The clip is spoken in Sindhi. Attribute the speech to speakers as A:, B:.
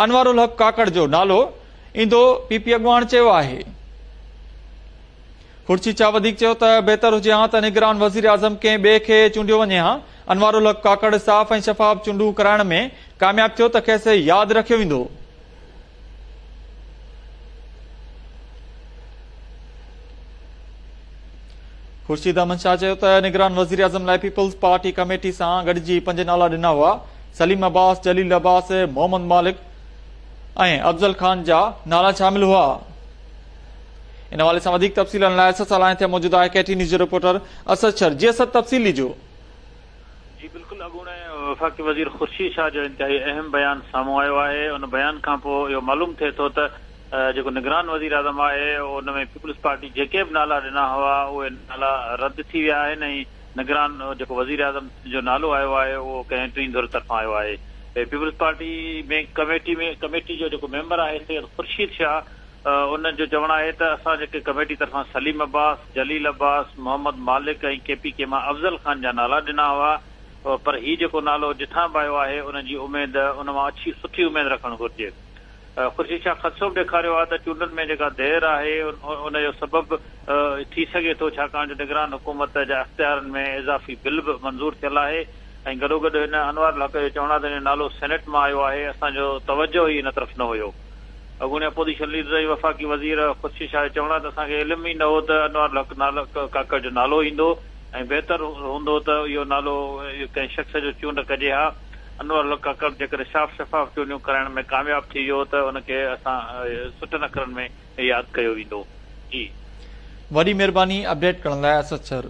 A: انوار الحق ڪاڪڙ جو نالو ايندو پي پي اڳواڻ چيو آهي. خورشيد شاهه وڌيڪ چيو ته بهتر هجي ها ته نگران وزيراعظم ڪنهن ٻئي کي چونڊيو وڃي ها، انوار الحق ڪاڪڙ صاف ۽ شفاف چونڊون ڪرائڻ ۾ ڪامياب ٿيو ته کيس ياد رکيو ويندو. خورشيد احمد شاهه چيو ته نگران وزيراعظم لاء پيپلز پارٽي ڪميٽي سان گڏجي پنج نالا ڏنا هئا، سليم عباس، جليل عباس، محمد مالڪ ۽ افضل خان جا نالا شامل هئا. ان حوالي سان وڌيڪ تفصيلن لاء اسد سان لائين تي موجود آهي ڪي ٽي نيوز جو رپورٽر اسد شر جي اسد تفصيل ڏجو.
B: جي بلڪل اڳوڻي وفاقي وزير خورشيد شاهه جو انتهائي اهم بيان سامهون آيو آهي ان بيان کانپوء اهو معلوم ٿئي ٿو ته جيڪو نگران وزيراعظم آهي ان ۾ پيپلز پارٽي جيڪي به نالا ڏنا هئا اهي نالا رد ٿي ويا آهن ۽ نگران جيڪو وزيراعظم جو نالو آيو آهي اهو ڪنهن ٽين ڌر طرفان آيو آهي. پيپلز پارٽي ۾ ڪميٽي ۾ ڪميٽي جو جيڪو ميمبر آهي سيد خورشيد شاهه ان جو چوڻ آهي ته اسان جيڪي ڪميٽي طرفان سليم عباس، جليل عباس، محمد مالڪ ۽ ڪي پي ڪي مان افضل خان جا نالا ڏنا هئا پر هي جيڪو نالو جتان به آيو آهي ان جي اميد ان مان اڇي سٺي اميد رکڻ گهرجي. خورشيد شاهه خدشو به ڏيکاريو آهي ته چونڊن ۾ جيڪا دير آهي ان جو سبب ٿي سگهي ٿو ڇاڪاڻ جو نگران حڪومت جا اختيارن ۾ اضافي بل به منظور ٿيل آهي ۽ گڏوگڏ هن انوار الحق جو چوڻ آهي ته هن جو نالو سينيٽ مان آيو آهي اسان جو توجهه ئي ان طرف نه هيو. اڳوڻي اپوزيشن ليڊر ۽ وفاقي وزير خورشيد شاهه جو چوڻ آهي ته اسان کي علم ئي نه هو ته انوار الحق ڪاڪڙ جو نالو ايندو ۽ بهتر هوندو ته اهو نالو ڪنهن شخص جو چونڊ ڪجي ها. انور الحق ڪاڪڙ جيڪڏهن صاف شفاف چونڊيون ڪرائڻ ۾ ڪامياب ٿي ويو ته ان کي اسان سٺن اکرن ۾ ياد ڪيو ويندو. جي.
A: وڏي مھرباني اپڊيٽ ڪرڻ لاء اسد سر.